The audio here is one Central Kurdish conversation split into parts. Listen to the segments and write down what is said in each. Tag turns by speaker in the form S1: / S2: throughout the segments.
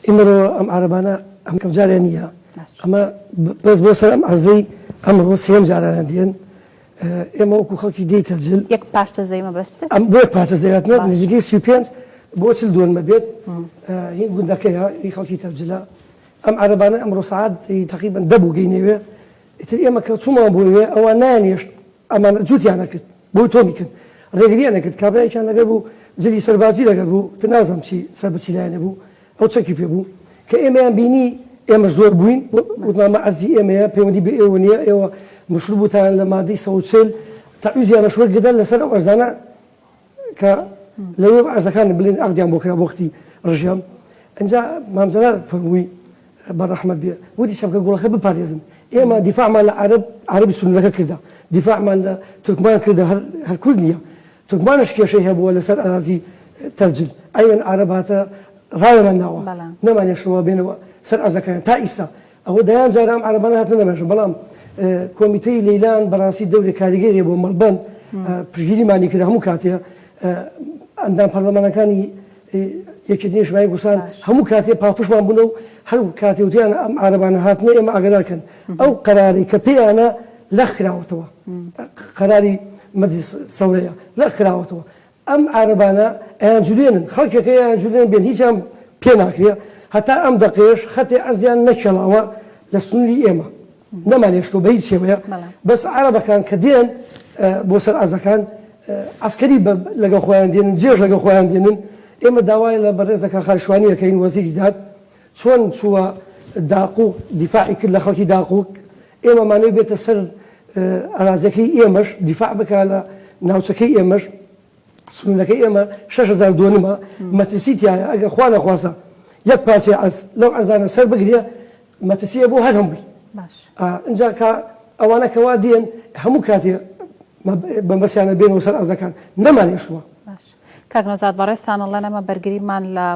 S1: ئیمڕۆ ئەم عەرەبانە ئەم کەم جارێ نییە ئەمە بەس بۆ سەر ئەم عەرزەی ئەمڕۆ سێم جارانە دێن ئێمە وەکو خەڵکی دێی تەرجل
S2: یەک پارچە زەوی مەبەستت؟
S1: ئەم بۆ یەک پارچە زەوی هاتنە نزیکەی 35 بۆ 40 دۆنمە بێت هین گوندەکەیە هی خەڵکی تەرجلە ئەم عەرەبانە ئەمڕۆ سەعات تەقریبەن دە بوو گەینەوێ ئیتر ئێمە کە چوومان بۆ وێ ئەوان نایانهێشت ئەمانە جووتیان ئەکرد بۆی تۆمی کرد ڕێگریان ئەکرد کابرایەکیان لەگەر بوو جلی سەربازی لەگەر بوو تر نازانم چی سەر بە چی لایەنێ بوو ئەو چەکی پێ بوو کە ئێمەیان بینی ئێمەش زۆر بووین وتمان ئەمە عەرزی ئێمەیە پەیوەندی بە ئێوە نییە ئێوە مشروبتان لە مادەی 140 تەعویزیانەش وەرگرتن لەسەر ئەو ئەرزانە کە لەوێ عەرزەکان بلێن عەقدیان بۆ کرا بۆ وەختی ڕژێم ئینجا مام جەلال فەرمووی بە ڕەحمەت بێ وتی چەمکە گوڵەکە بپارێزن ئێمە دیفاعمان لە عەرەب عەرەبی سوننەکە کردە دیفاعمان لە تورکمان کردە هەر هەر کورد نییە تورکمانش کێشەی هەبووە لەسەر ئەرازی تەرجل عەینەن عەرەب هاتە ڕاوێمان ناوە نەمانێشتەوە بێنەوە سەر ئەرزەکەیان تا ئیستا ئەوە دەیان جار ئەم عەرەبانە هاتنە نەمێژە بەڵام کۆمیتەی لەیلان بەڕاستی دەورێک کاریگەری بۆ مەڵبەند پشگیریمانی کرد هەموو کاتێ ئەندام پەرلەمانەکانی یەکێتی نیشتمانی کوردستان هەموو کاتێ پاڵپشمان بوون و هەر کاتێ وتیان ئەم عەرەبانە هاتنە ئێمە ئاگادار کەن ئەو قەراری کە پێیانە لەخ کراوەتەوە قەراری مەجلیس سەورەیە لەخ کراوەتەوە ئەم عارەبانە ئەیانجولێنن خەڵکێک هەیە ئەیانجولێنن بێن هیچیان پێ ناکرێ هەتا ئەم دەقەیەش خەتێ عەرزیان نەکێڵاوە لە سنوری ئێمە نەمانهێشتووە بە هیچ شێوەیە بەس عەرەبەکان کە دێن بۆ سەر عەرزەکان عەسکەری لەگەڵ خۆیان دێنن جێش لەگەڵ خۆیان دێنن ئێمە داوای لە بەڕێز دەکا خالشوانی ئەکەین وەزیری داد چۆن چووە داقوق دیفاعی کرد لە خەڵکی داقوق ئێمە مانەوێ بێتە سەر ئەرازیەکەی ئێمەش دیفاع بکا لە ناوچەکەی ئێمەش سنوورەکەی ئێمە 6000 دۆنمە مەترسی تایە ئەگەر خوا نەخوازە یەک پارچەی عەرز لەو عەرزانە سەر بگرێ مەترسیە بۆ هەر هەمووی ئینجا کە ئەوانە کەوا دێن هەموو کاتێ بەمبەسیانە بێنەوە سەر عەرزەکان نەمانێشتووە.
S2: باش کاک نەوزاد بەڕێزتان ئەڵێن ئەمە بەرگریمان لە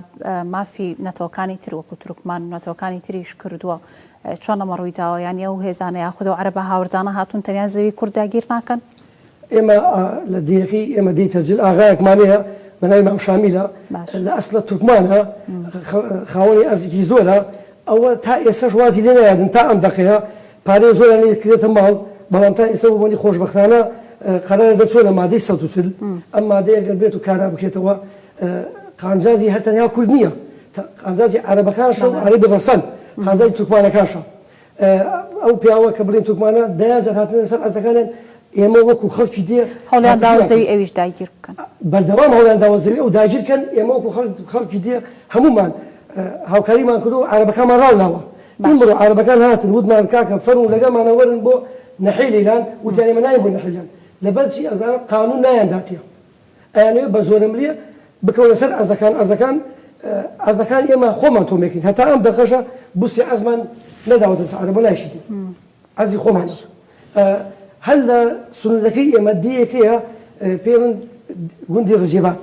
S2: مافی نەتەوەکانی تر وەکو تورکمان و نەتەوەکانی تریش کردووە چۆن ئەمە ڕووی داوە؟ یانی ئەو هێزانە یاخود ئەو عەرەبە هاوردانە هاتوون تەنیا زەوی کورد داگیر ناکەن؟
S1: ئێمە لە دێیەکەی ئێمە دێی تەرجل ئاغایەکمان هەیە بە ناوی مام شامیلە لە ئەسڵە تورکمانە خاوەنی ئەرزێکی زۆرە ئەوە تا ئێسەش وازی لێ نایادن تا ئەم دەقەیە پارەی زۆریان لێ کرێتە ماڵ بەڵام تا ئێستا بۆ خۆشبەختانە قەرارە دەرچووە لە مادەی 140 ئەم مادەیە گەر بێت و کارا بکرێتەوە قانجازی هەر تەنیا کورد نییە، قانجازی عەرەبەکانشە و عەرەبی ڕەسەن، قانجازی تورکمانەکانشە. ئەو پیاوە کە بڵێن تورکمانە دەیان جار هاتنە سەر عەرزەکانیان، ئێمە وەکو خەڵکی دێ
S2: هەوڵیان داوە زەوی ئەویش داگیر بکەن.
S1: بەردەوام هەوڵیان داوە زەوی ئەو داگیر کەن، ئێمە وەکو خەڵکی دێ هەموومان هاوکاریمان کردووە و عەرەبەکانمان ڕاوناوە. ئیمڕۆ عەرەبەکان هاتن وتمان کاکە فەرموو لەگەڵمانە وەرن بۆ نەحیەی لەیلان، وتیان ئێمە نایەین بۆ نەحیەی لەیلان. لەبەر چی ئەزانن قانوون نایانداتێ. ئەیانەوێت بە زۆرەملێ بکەونە سەر ئەرزەکان، ئەرزەکان ئەرزەکانی ئێمە خۆمان تۆمێکین هەتا ئەم دەقەشە بوسی عەرزمان نەداوەتە دەست عەرەب و نایشیدەین عەرزی خۆمانە هەر لە سنوورەکەی ئێمە دێیەکەیە پێ من گوندی ڕجێبات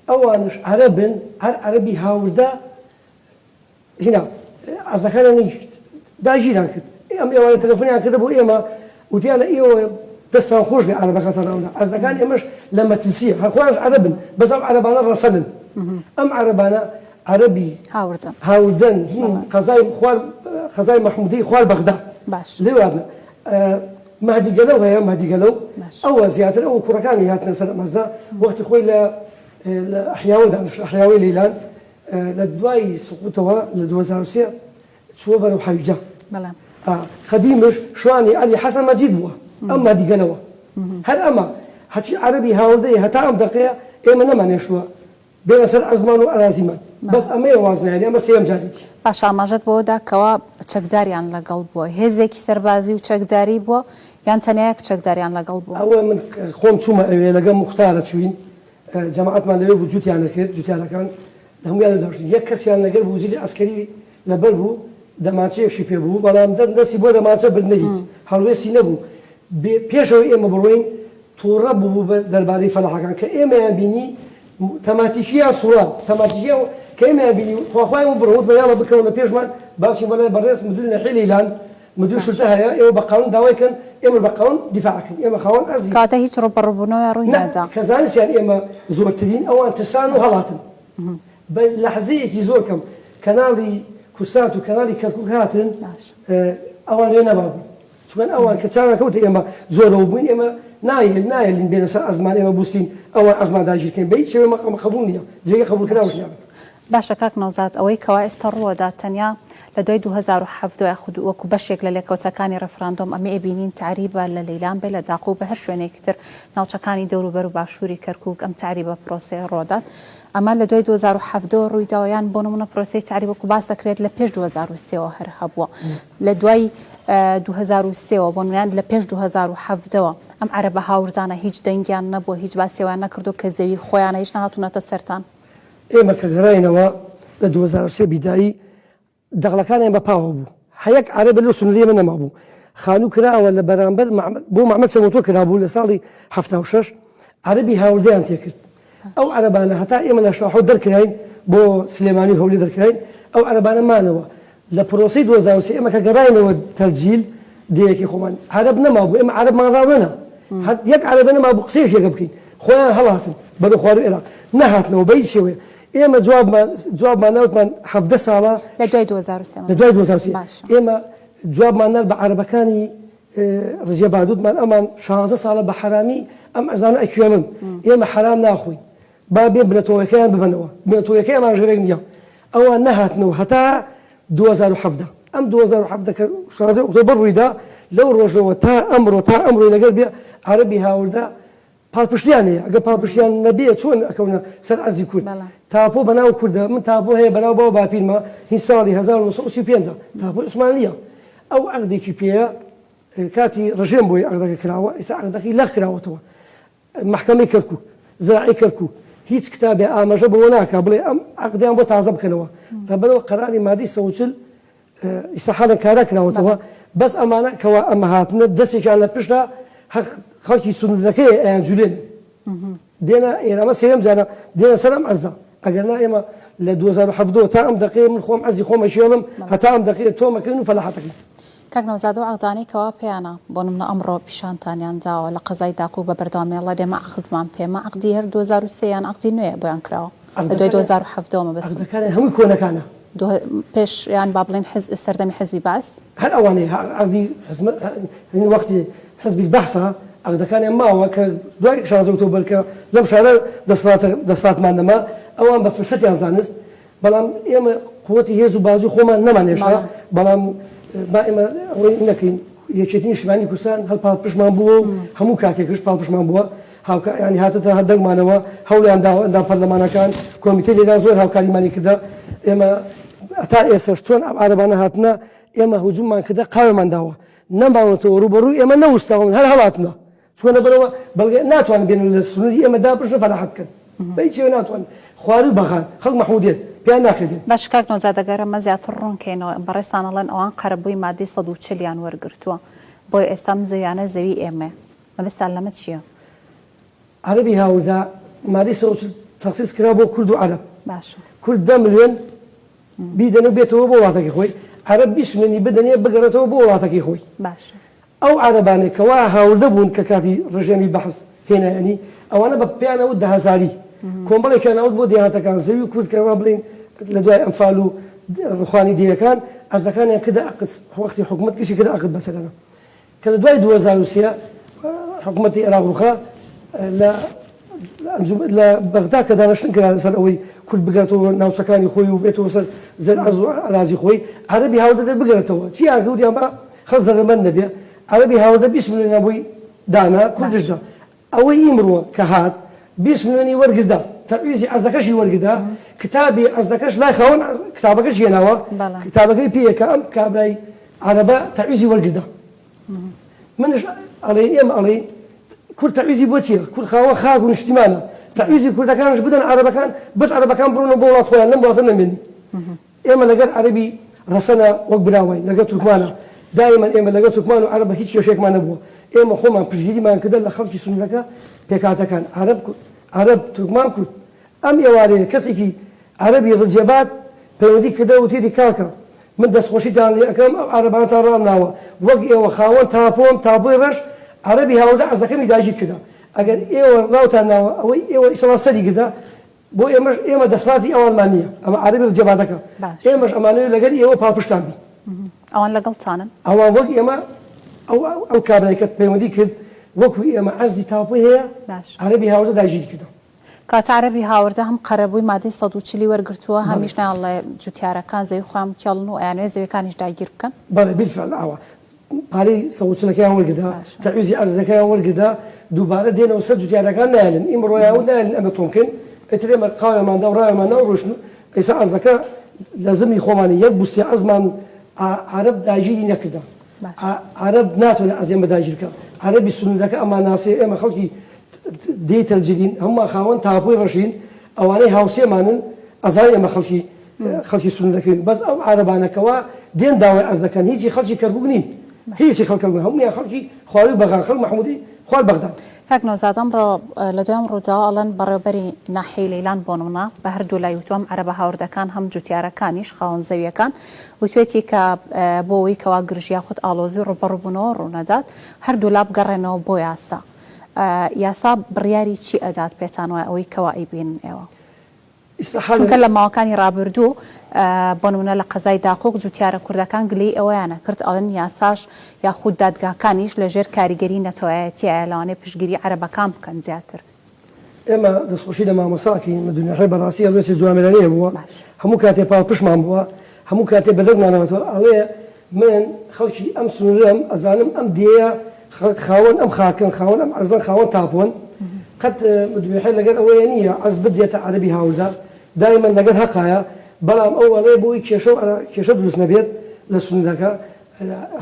S1: ئەوانش عەرەبن هەر عەرەبی هاوردە هینا عەرزەکانیان داگیران کرد ئەم ئێوارە تەلەفۆنیان کردە بۆ ئێمە وتیانە ئێوە دەستان خۆش بێ عەرەبەکانتان ڕاوندا عەرزەکان ئێمەش لە مەترسیە هەر خۆیانش عەرەبن بەس ئەم عەرەبانە ڕەسەنن ئەم عەرەبانە عەرەبی
S2: هاوردەن
S1: هاوردەن هین قەزای خوار قەزای مەحمودی خوار بەغدا
S2: باش
S1: لێ واتنە مەهدی گەلەو هەیە مەهدی گەلەو ئەوە زیاتر ئەو کوڕەکانی هاتنە سەر ئەمەرزە وەختی خۆی لە لە ئەحیاوە دانیشت ئەحیاوەی لەیلان لە دوای سقوتەوە لە 2003 چووە بەرەو حەویجە.
S2: بەڵێ.
S1: خەدیمش شوانی عەلی حەسەن مەجید بووە. ئەم مادیگەلەوە. هەر ئەمە هەرچی عەرەبی هاوردەیە هەتا ئەم دەقەیە ئێمە نەمانهێشتووە بێنە سەر ئەزمان و ئەرازیمان. بەس ئەمەیە واز نایەنێ ئەمە سێیەم جارێتی.
S2: باشە ئاماژەت بەوە دا کەوا چەکداریان لەگەڵ بووە. هێزێکی سەربازی و چەکداری بووە یان تەنیا یەک چەکداریان لەگەڵ بووە؟
S1: ئەوە من خۆم چوومە ئەوێ لەگەڵ موختارە چووین. جەماعەتمان لەوێ بوو جوتیان ئەکرد، جوتیارەکان لە هەموویان داشتن، یەک کەسیان لەگەر بوو جلی عەسکەری لەبەر بوو، دەمانچەیەکشی پێ بوو، بەڵام دەم دەستی بۆ دەمانچە برد نە هیچ، هەڵوێستی نەبوو، بێ پێش ئەوەی ئێمە بڕۆین توڕە بووبوو بە دەربارەی فەلاحەکان، کە ئێمەیان بینی تەماتیکیان سوڕاند، تەماتیکیان کە ئێمەیان بینی خواخوایان بوو بڕۆن، وتمان یاڵا بکەونە پێشمان با بچین بۆ لای بەڕێز مدیر نەحیە لەیلان، مدیر شورتە هەیە ئێوە بە قانون داوای کەن ئێمە بە قانون دیفاع ئەکەین ئێمە خاوەن ئەرزین.
S2: کەواتە هیچ ڕووبەڕووبوونەوەیە ڕووی
S1: نا
S2: نەدا.
S1: کە زانستیان ئێمە زۆرترین ئەوان ترسان و هەڵاتن بە لەحزەیەکی زۆر کەم. کەناڵی کوردسات و کەناڵی کەرکوک هاتن ئەوان لێ نەمابوون چونکە ئەوان کە چاویان کەوتە ئێمە زۆرەوە بووین ئێمە نایەل نایەلین بێنە سەر ئەزمان ئێمە بوستین ئەوان ئەزمان داگیرکەین بە هیچ شێوەیە ئەمە قبوڵ نییە جێگەی قبوڵکراوش نابێت.
S2: باشە کاک نەوزاد ئەوەی کەوا ئێستا ڕووەدات تەنیا لە دوای 2017 یاخود وەکو بەشێک لە لێکەوتەکانی ڕێفراندۆم ئەمە ئەبینین تەعریبە لە لەیلان بێ لە داقوق بە هەر شوێنێکی تر ناوچەکانی دەوروبەر و باشووری کەرکوک ئەم تەعریبە پرۆسەیە ڕووەدات ئەمە لە دوای 2017 وە ڕوویداوە یان بۆ نمونە پرۆسەی تەعریب وەکو باس دەکرێت لە پێش 2003 وە هەر هەبووە لە دوای 2003 وە بۆ نمونە یان لە پێش 2017 وە ئەم عەرەبە هاوردانە هیچ دەنگیان نەبووە هیچ باسی ئەوەیان نەکردووە کە زەوی خۆیانە هیچ نەهاتوونەتە سەرتان؟
S1: ئێمە کە گەڕاینەوە لە 2003 بیدایی دەغڵەکانیان بە پاوە بوو هەیەک عەرەبە لەو سنوورەی ئێمە نەمابوو خانوو کراوە لە بەرامبەر بۆ مەعمەد سەمۆتۆ کرابوو لە ساڵی 76 عەرەبی هاوردەیان تێکرد ئەو عەرەبانە هەتا ئێمە لە 87 دەرکراین بۆ سلێمانی و هەولێر دەرکراین ئەو عەرەبانە مانەوە لە پرۆسەی 2003 ئێمە کە گەڕاینەوە تەرجیل دێیەکی خۆمان عەرەب نەمابوو ئێمە عەرەبمان ڕاونەنا هەر یەک عەرەبە نەمابوو قسەیەک لەگە بکەین خۆیان هەڵاتن بەرەو خواروو عێراق نەهاتنەوە بە هیچ شێوەیە ئێمە جوابمان جوابمان ناوتمان 17 ساڵە
S2: لە دوای 2003
S1: لە دوای 2003 باشە ئێمە جوابمان نارد بە عەرەبەکانی ڕزیە بادوتمان ئەمان 16 ساڵە بە حەرامی ئەم ئەرزانە ئەکوێڵن ئێمە حەرام ناخۆین با بێن بنەتۆیەکەیان ببەنەوە بنەتۆیەکەی ئەمان ژێرێک نییە ئەوان نەهاتنەوە هەتا 2017 ئەم 2017 کە 16 ئۆکتۆبەر ڕوویدا لەو ڕۆژەوە تا ئەمڕۆ تا ئەمڕۆی لەگەر بێ عەرەبی هاوردە پاڵپشتیان هەیە ئەگەر پاڵپشتیان نەبێ چۆن ئەکەونە سەر عەرزی کورد تاپۆ بەناو کوردە من تاپۆ هەیە بەناو باو باپیرمە هی ساڵی 1935 تاپۆی عوسمانلیە ئەو عەقدێکی پێیە کاتی ڕژێم بۆی عەقدەکە کراوە ئیسا عەقدەکەی لەغ کراوەتەوە مەحکەمەی کەرکوک زراعی کەرکوک هیچ کتابێ ئاماژە بەوە ناکا بڵێ ئەم عەقدیان بۆ تازە بکەنەوە لەبەرئەوە قەراری مادەی 140 ئیستا حاڵێن کارا کراوەتەوە بەس ئەمانە کەوا ئەمە هاتنە دەسێکیان لە پشتە هەر خەڵکی سنوورەکەی ئەیان جولێن دێنە ئێرە ئەمە سێیەم جارە دێنە سەر ئەم عەرزە ئەگەر نا ئێمە لە 2017 تا ئەم دەقەیە من خۆم عەرزی خۆم ئەکێڵم هەتا ئەم دەقەیە تۆمەکەین و فەلاحەتەکەین.
S2: کاک نەوزاد ئەو عەقدانەی کەوا پێیانە بۆ نمونە ئەمڕۆ پیشانتانیان داوە لە قەزای داقوق بە بەردەوامی ئەڵێ ئێمە عەقدمان پێمە عەقدی هەر 2003 یان عەقدی نوێیە بۆیان کراوە لە دوای 2017 ەوە مەبەستم.
S1: عەقدەکانیان هەمووی کۆنەکانە.
S2: پێش یان با بڵێین حز سەردەمی حزبی بەعس.
S1: هەر ئەوانەی عەقدی حزب هین وەختی حزبی البەعسە عەقدەکانیان ماوە کە دوای 16 ئۆکتۆبەر کە لەم شارە دەسەڵاتە دەسەڵاتمان نەما ئەوان بە فرسەتیان زانست بەڵام ئێمە قوتی هێز و بازوی خۆمان نەمان هێشتا بەڵام با ئێمە ئەوەی نەکەین یەکێتی نیشتمانی کوردستان هەر پاڵپشتمان بووە و هەموو کاتێکش پاڵپشتمان بووە هاوکا یانی هاتەتە هەر دەنگمانەوە هەوڵیان داوە ئەندام پەرلەمانەکان کۆمیتەی لێدان زۆر هاوکاریمانی کردە ئێمە هەتا ئێسەش چۆن ئەم عارەبانە هاتنە ئێمە هجوممان کردە قاوێمان داوە نەماونەتەوە ڕووبەڕووی ئێمە نەوستاون هەر هەڵاتنە چونکە لەبەرئەوە بەڵگە ناتوانن بێن لە سنووری ئێمە دابڕژن فەلاحەت بکەن بە هیچ شێوەیەک ناتوانن خواروو بەغان خەڵک مەحموودێن پێیان ناکرێ بێن.
S2: باشە کاک نەوزاد ئەگەر ئەمە زیاتر ڕوون کەینەوە بەڕێزتان ئەڵێن ئەوان قەرەبووی مادەی 140 یان وەرگرتووە بۆیە ئێستا ئەم زەویانە زەوی ئێمەیە مەبەستتان لەمە چییە؟
S1: عەرەبی هاوردە مادەی 140 تەخسیس کرا بۆ کورد و عەرەب
S2: باشە.
S1: کورد دە ملیۆن بیدەن و بێتەوە بۆ وڵاتەکەی خۆی عەرەب 20 ملیۆنی بدەنێ بگەڕێتەوە بۆ وڵاتەکەی خۆی.
S2: باشە.
S1: ئەو عەرەبانەی کەوا هاوردە بوون کە کاتی ڕژێمی بەعس هێنایانی ئەوانە بە پێیان ئەوت دە هەزاری کۆمەڵێکیان ئەوت بۆ دێهاتەکان زەوی کورد کە وا بڵێین لە دوای ئەنفال و ڕوخانی دێیەکان عەرزەکانیان کردە عەقد وەختی حکومەت گشتی کردە عەقد بەسەریانا کە لە دوای 2003 حکومەتی عێراق ڕوخا لە لە بەغدا کە دانیشتن کرا لەسەر ئەوەی کورد بگەڕێتەوە ناوچەکانی خۆی و بێتەوە سەر زەر عەرز و ئەرازی خۆی، عەرەبی هاوردە دەبێت بگەڕێتەوە. چییان کرد وتیان با خەڵک زەرەرمەند نەبێ، عەرەبی هاوردە 20 ملیۆنیان بۆی دانا، کوردش دا. ئەوەی ئیمڕۆ کە هات 20 ملیۆنی وەرگردا، تەعویزی عەرزەکەشی وەرگردا، کتابی عەرزەکەش لای خاوەن کتابەکەش هێناوە، کتابەکەی پێیە کە ئەم کابرای عەرەبە تەعویزی وەرگردا. منش ئەڵێین ئێمە ئەڵێین کورد تەعویزی بۆ چیە؟ کورد خاوەن خاک و نیشتیمانە تەعویزی کوردەکانش بدەن عەرەبەکان بەس عەرەبەکان بڕۆنەوە بۆ وڵات خۆیان لەم وڵاتە نەمێنن ئێمە لەگەر عەرەبی ڕەسەنە وەک برا واین لەگەر تورکمانە دایمەن ئێمە لەگەر تورکمان و عەرەب هیچ کێشەیەکمان نەبووە ئێمە خۆمان پشتگیریمان کردە لە خەڵکی سنوورەکە پێکهاتەکان عەرەب عەرەب تورکمان کورد ئەم ئێوارەیە کەسێکی عەرەبی ڕجێبات پەیوەندی کردە وتیتی کاکە من دەستخۆشیتان لێ ئەکەم ئەو عەرەبانەتان ڕامناوە وەک ئێوە خاوەن تاپۆم تاپۆی ڕەش عەرەبی هاوردە عەرزەکەمی داگیر کردە ئەگەر ئێوە ڕاوتان ناوە ئەوەی ئێوە ئیشەڵا سەری گردە. بۆ ئێمەش ئێمە دەسەڵاتی ئەوانمان نییە ئەمە عەرەبی ڕجێبادەکە ئێمەش ئەمانەوێت لەگەر ئێوە پاڵپشتان بین.
S2: ئەوان لەگەڵتانن؟
S1: ئەوان وەک ئێمە ئەو ئەو کابرای کە پەیوەندی کرد وەکو ئێمە عەرزی تاپۆی هەیە عەرەبی هاوردە داگیری کردە.
S2: کەواتە عەرەبی هاوردە هەم قەرەبووی مادەی 140 ی وەرگرتووە هەمیش نایەڵێ جوتیارەکان زەوی خۆیان بکێڵن و ئەیانەوێ زەویەکانیش داگیر بکەن؟
S1: بەڵێ بیلفعل ئاوا پارەی سەوچلەکەیان وەرگردا، تەعویزی ئەرزەکەیان وەرگردا، دووبارە دێنەوە سەر جوتیارەکان نایەلن ئیمڕۆیان و نایەلن ئەمە تۆم کەین، ئیتر ئێمە قاوێمان دا و ڕاوێمان نا و ڕۆیشتن و ئیسا ئەرزەکە لە زمنی خۆمانە، یەک بوستی ئەرزمان عەرەب داگیری نەکردا، عەرەب ناتوانێ ئەرزی ئێمە داگیر بکا، عەرەبی سنوورەکە ئەمان ناسێ، ئێمە خەڵکی دێی تەلجلین، هەموومان خاوەن تاپۆی ڕەشین، ئەوانەی هاوسێمانن ئەزانن ئێمە خەڵکی خەڵکی سوننە دەکەین بەس ئەو عارەبانە کەوا دێن داوای عەرز دەکەن هیچی خەڵکی کەرکوک نین هیچی خەڵک کەرکوک هەموویان خەڵکی خواروی بەغان خەڵک مەحمودی خوار بەغدان.
S2: کاک نەوزاد ئەمڕۆ لە دوای ئەم ڕووداوە ئەڵێن بەڕێوەبەری ناحیەی لەیلان بۆ نمونە بە هەردوو لای وتوە هەم عەرەبە هاوردەکان هەم جوتیارەکانیش خاوەن زەویەکان وتوێتی کە بۆ ئەوەی کەوا گرژی یاخود ئاڵۆزی و ڕووبەڕووبوونەوە ڕوونەدات هەردوولا بگەڕێنەوە بۆ یاسا یاسا بڕیاری چی ئەدات پێتان وایە ئەوەی کەوا ئەیبینن ئێوە؟ چونکە لە ماوەکانی ڕابردوو بۆ نمونە لە قەزای داقوق جوتیارە کوردەکان گلەیی ئەوەیان ئەکرد ئەڵێن یاساش یاخود دادگاکانیش لە ژێر کاریگەری نەتەوایەتیایە لەوانەیە پشتگیری عەرەبەکان بکەن زیاتر.
S1: ئێمە دەستخۆشی لە مامۆستا ئەکەین مدون یحیی بەڕاستی هەڵوێستی جوامێرانەی هەبووە هەموو کاتێ پاڵپشتمان بووە هەموو کاتێ بەدەنگمان هاتووە ئەڵێ من خەڵکی ئەم سنوورەم ئەزانم ئەم دێیە خەڵک خاوەن ئەم خاکەن خاوەن ئەم عەرزەن خاوەن تاپۆن قەت مدوێحێ لەگەر ئەوەیە نییە عەرز بدرێتە عەرەبی هاوردە دایمەن لەگەر هەقایە بەڵام ئەو ئەڵێ بۆی کێشە و کێشە دروست نەبێت لە سنوورەکە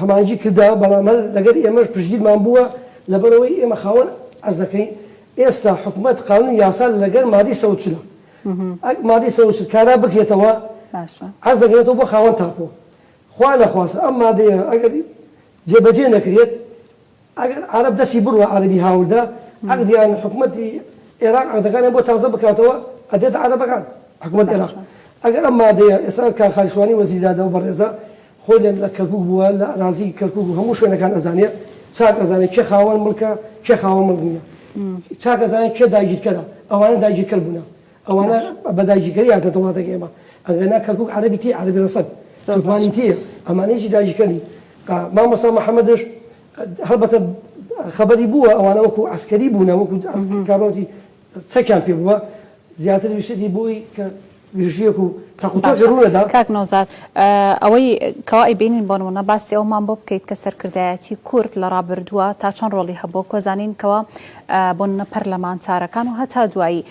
S1: هەمانگی کردا بەڵام هەر لەگەر ئێمەش پشتگیرمان بووە لەبەرئەوەی ئێمە خاوەن عەرزەکەین ئێستا حکومەت قانون یاسا لەگەر مادەی 140 ئەک مادەی 140 کارا بکرێتەوە عەرز دەگەرێتەوە بۆ خاوەن تاپۆ خوا نەخواستە ئەم مادەیە ئەگەر جێبەجێ نەکرێت ئەگەر عەرەب دەستی بڕوا عەرەبی هاوردە عەقدیان حکومەتی ئێراق عەقدەکانیان بۆ تازە بکاتەوە ئەدێتە عەرەبەکان حکومەت ئێراق ئەگەر ئەم مادەیە ئێستا کاک خالید شوانی وەزیری دادە و بەڕێزە خۆی لە لە کەرکوک بووە لە ئەرازی کەرکوک و هەموو شوێنەکان ئەزانێ چاک ئەزانێ کێ خاوەن مڵکە کێ خاوەن مڵک نییە چاک ئەزانێ کێ داگیرکەرە ئەوانە داگیرکەر بوونە ئەوانە بە داگیرکەری هاتنەتە وڵاتەکەی ئێمە ئەگەرنا کەرکوک عەرەبی تێیە عەرەبی ڕەسەن تورکمانی تێیە ئەمانە هیچی داگیرکەر نین مامۆستا محەمەدش هەڵبەتە خەبەری بووە ئەوانە وەکو عەسکەری بوونە وەکو کابراوتی چەکیان پێ بووە زیاتر ویستی بۆی کە گرژیەک و تەقوتۆقی ڕوونەدا.
S2: کاک نەوزاد ئەوەی کەوا ئەیبینین بۆ نموونە باسی ئەوەمان بۆ بکەیت کە سەرکردایەتی کورد لە ڕابردووە تا چەند ڕۆڵی هەبووە کۆزانین کەوا بۆ نمونە پەرلەمانتارەکان و هەتا دوایی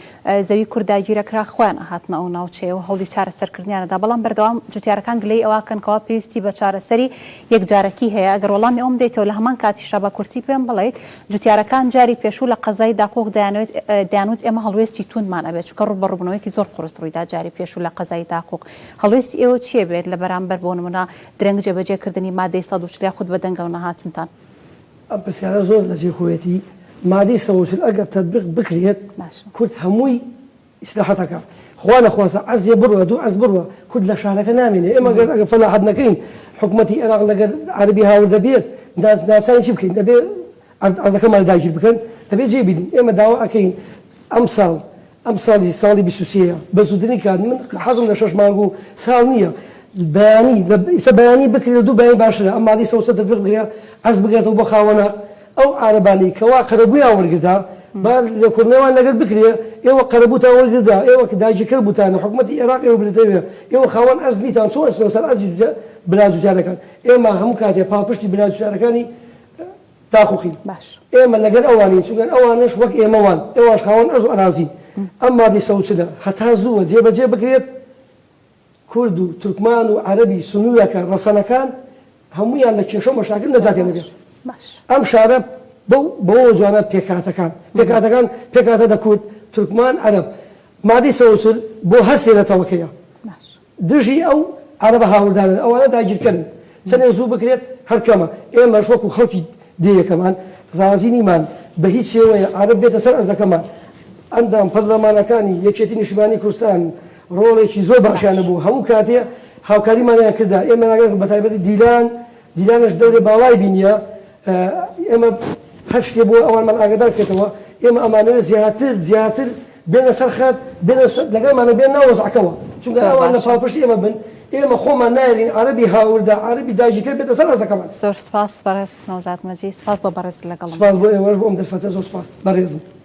S2: زەوی کورد داگیرەکرا خۆیان ئەهاتنە ئەو ناوچەیە و هەوڵی چارەسەرکردنیان ئەدا بەڵام بەردەوام جوتیارەکان گلەیی ئەوە ئەکەن کەوا پێویستی بە چارەسەری یەکجارەکی هەیە ئەگەر وەڵامی ئەوەم بدەیتەوە لە هەمان کاتیشا بە کورتی پێم بڵێیت جوتیارەکان جاری پێشوو لە قەزای داقوق دەیانەوێت دەیانوت ئێمە هەڵوێستی توندمان ئەبێت چونکە ڕووبەڕووبوونەوەیەکی زۆر قورس ڕوویدا جاری پێشوو لە قەزای داقوق هەڵوێستی ئێوە چیە بێت لە بەرامبەر بۆ نمونە درەنگ جێبەجێکردنی مادەی 140 یاخود بەدەنگەوە نەهاتنتان؟
S1: ئەم پرسیارە زۆر لە جێی خۆیەتی، مادەی 140 ئەگەر تەتبیق بکرێت کورد هەمووی ئیسراحەت ئەکا، خوا نەخواستە عەرزێ بڕوا دوو عەرز بڕوا کورد لە شارەکە نامێنێ، ئێمە گەر ئەگەر فەلاحەت نەکەین حکومەتی ئێراق لەگەر عەرەبی هاوردە بێت ناچارین چی بکەین دەبێ عەرزەکەمان داگیر بکەن دەبێ جێ بیدین، ئێمە داوا ئەکەین ئەمساڵ ئەمساڵی ساڵی 23 یە بە زووترین کات من حەزم لە شەش مانگ و ساڵ نییە بەیانی ئیسە بەیانی بکرێ لە دوو بەیانی باشترە ئەم مادەی سەوسە تەتبیق بکرێ عەرز بگرێتەوە بۆ خاوەنە ئەو عارەبانەی کەوا قەرەبوویان وەرگرتا با لێکۆڵینەوەیان لەگەر بکرێ ئێوە قەرەبووتان وەرگرتا ئێوە داگیرکەر بووتانە حکومەتی ئێراق ئێوە بردەوێ ئێوە خاوەن عەرز نیتان چۆن ئەچنەوە سەر عەرزی برا جوتیارەکان ئێمە هەموو کاتێ پاڵپشتی برا جوتیارەکانی داقوقین
S2: باش.
S1: ئێمە لەگەر ئەوانین چونکە ئەوانش وەک ئێمە وان ئێوانش خاوەن ئەرز و ئەرازین ئەم مادەی 140 هەتا زووە جێبەجێ بکرێت کورد و تورکمان و عەرەبی سنوورەکە ڕەسەنەکان هەموویان لە کێشە و مەشاکل نەجاتیان دەبێت
S2: باش.
S1: ئەم شارە بەو بەوەوە جوانە پێکهاتەکان پێکهاتەکان پێکهاتە دە کورد تورکمان عەرەب مادەی 140 بۆ هەر سێ نەتەوەکەیە
S2: باش.
S1: دژی ئەو عەرەبە هاوردانەن، ئەوانە داگیرکەرن، چەندێ زوو بکرێت هەر کەمە، ئێمەش وەکو خەڵکی دێیەکەمان ڕازی نیمان بە هیچ شێوەیە عەرەب بێتە سەر ئەرزەکەمان، ئەندام پەرلەمانەکانی یەکێتی نیشتمانی کوردستان ڕۆڵێکی زۆر باشیان هەبوو، هەموو کاتێ هاوکاریمانیان کردا، ئێمە بەتایبەتی دیلان، دیلانش دەورێ باڵای بینیە، ئێمە هەر شتێ بووە ئەوانمان ئاگادار بکرێتەوە، ئێمە ئەمانەوێت زیاتر زیاتر. بێنە سەر خەت، بێنە سەر لەگەڵمانە بێن ناو وەزعەکەوە، چونکە
S2: زۆر
S1: ئەوان لە
S2: باشە.
S1: پاڵپشتی ئێمە بن، ئێمە خۆمان نایەلین عەرەبی هاوردە، عەرەبی داگیرکەر بێتە سەر ئەرزەکەمان.
S2: زۆر سوپاس بەڕێز نەوزاد مەجید، سوپاس بۆ بەڕێزت لەگەڵم
S1: سوپاس
S2: بیت.
S1: بۆ ئێوەش بۆ ئەم دەرفەتە، زۆر سوپاس بەڕێزم.